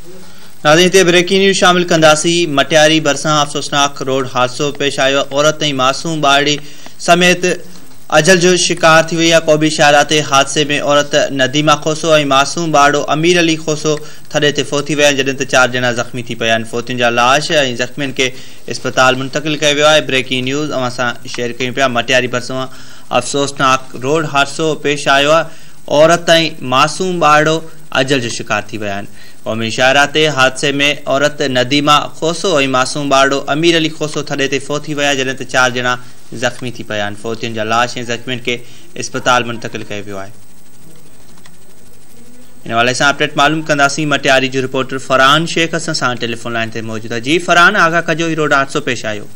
ناظرين هتي breaking news شامل ڪنداسين مٽياري ڀرسان افسوسناڪ روڊ حادثو پيش آيو عورت ۽ معصوم ٻارڙي سميت اجل جو شڪار ٿي وئي آهي قومي شاهراهه تي حادثي ۾ عورت نديما کوسو ۽ معصوم ٻارڙو امير علي کوسو ٿڏي تي فوت ٿي ويا آهن جڏهن ته چار ڄڻا زخمي ٿي پيا آهن فوتين جا لاش ۽ زخمين کي اسپتال منتقل ڪيو ويو آهي بريڪنگ نيوز اوهان سان شيئر ڪيون پيا مٽياري ڀرسان افسوسناڪ روڊ حادثو پيش آيو آهي عورت ۽ معصوم ٻارڙو اجل جو شڪار ٿي ويا آهن. قومي شاهراهه تي حادثي ۾ عورت نديما کوسو ۽ معصوم ٻارڙو امير علي کوسو ٿڏي تي فوت ٿي ويا جڏهن ته چار ڄڻا زخمي ٿي پيا آهن. فوتين جا لاش ۽ زخمين کي اسپتال منتقل ڪيو ويو آهي. ان حوالي سان اپڊيٽ معلوم ڪنداسين مٽياري جو رپورٽر فرحان شيخ اسان سان ٽيليفون لائين تي موجود آهي جي فرحان آگاهه ڪجو هي روڊ حادثو پيش آيو.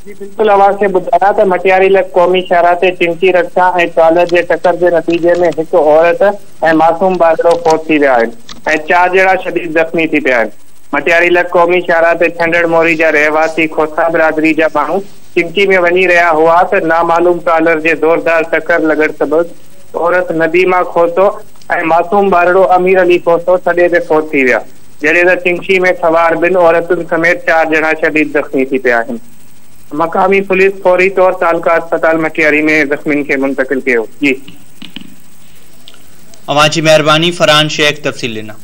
جي بلڪل اوهان کي ٻڌايان ته مٽياري لڳ قومي شاهراهه تي چنگچي رڪشا ۽ ٽرالر جي ٽڪر جي نتيجي ۾ هڪ عورت ۽ معصوم ٻارڙو فوت ٿي ويا آهن ۽ چار ڄڻا شديد زخمي ٿي پيا آهن. مٽياري لڳ قومي شاهراهه تي ڇنڊڙ موري جا رهواسي کوسا برادري جا ماڻهو چنگچي ۾ وڃي رهيا هئا ته نامعلوم ٽرالر جي زوردار ٽڪر لڳڻ سبب عورت نديما کوسو ۽ معصوم ٻارڙو امير علي کوسو ٿڏي تي فوت ٿي ويا. جڏهن ته چنگچي ۾ سوار ٻن عورتن سميت چار ڄڻا شديد زخمي ٿي پيا آهن. مقامي پوليس فوري طور تعلقه اسپتال مٽياري ۾ زخمين کي منتقل ڪيو. جي. اوهان جي مهرباني فرحان شيخ تفصيل ڏنا.